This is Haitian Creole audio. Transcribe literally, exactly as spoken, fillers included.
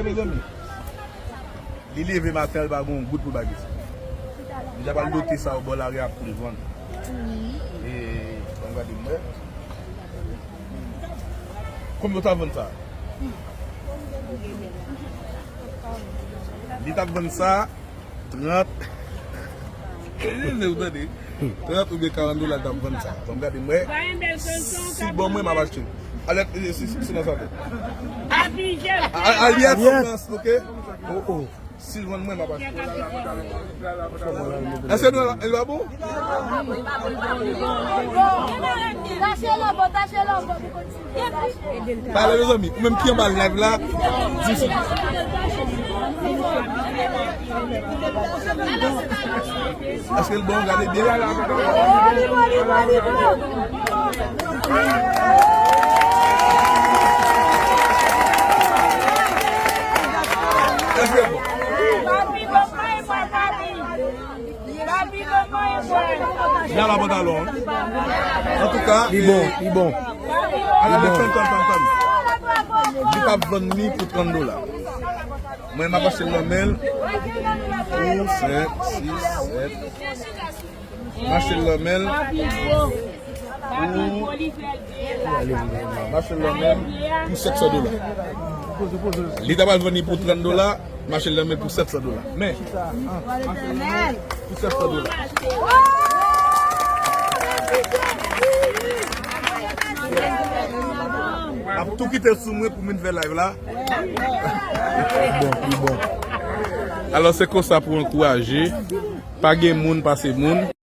Mezanmi, li leve maten, li pa gen yon goud pou bagay sa. Li ta pral lote sa yo bò lari a pou l vann. E, ban m gade m wè. Konbyen w ta vann sa? Li t ap vann sa trant. Ou tande? Trant oubyen karant dola l t ap vann sa. Ban m gade m wè. Si bon mwen, m ap achte. Alèt, e, si, si, si nan sa tou. A, a, Aliette, Aliette. Sou Frans, ok? Oh, oh. Si l vann mwen, m ap achte. Èske nou, li pa bon? Tache lanmò, tache lanmò. Pale, mezanmi. Ou menm ki anba live la, di sou. Èske l bon? Gade byen. Èske l bon? Jan la pantalon. Antouka, li bon, li bon. Ala, tann, tann, tann, tann. Li p ap vann ni pou trant dola. Mwen, m ap achte l nan men l pou senk, sis, sèt. M achte l nan men l pou, m achte l nan men l pou sèt san dola. Li ta pral vann li pou trant dola, m achte l nan men l pou sèt san dola. Men, pou sèt san dola. M ap tou kite l sou mwen pou m vin fè live la. Bon, li bon. Alò, se konsa pou ankouraje. Pa gen moun pase moun.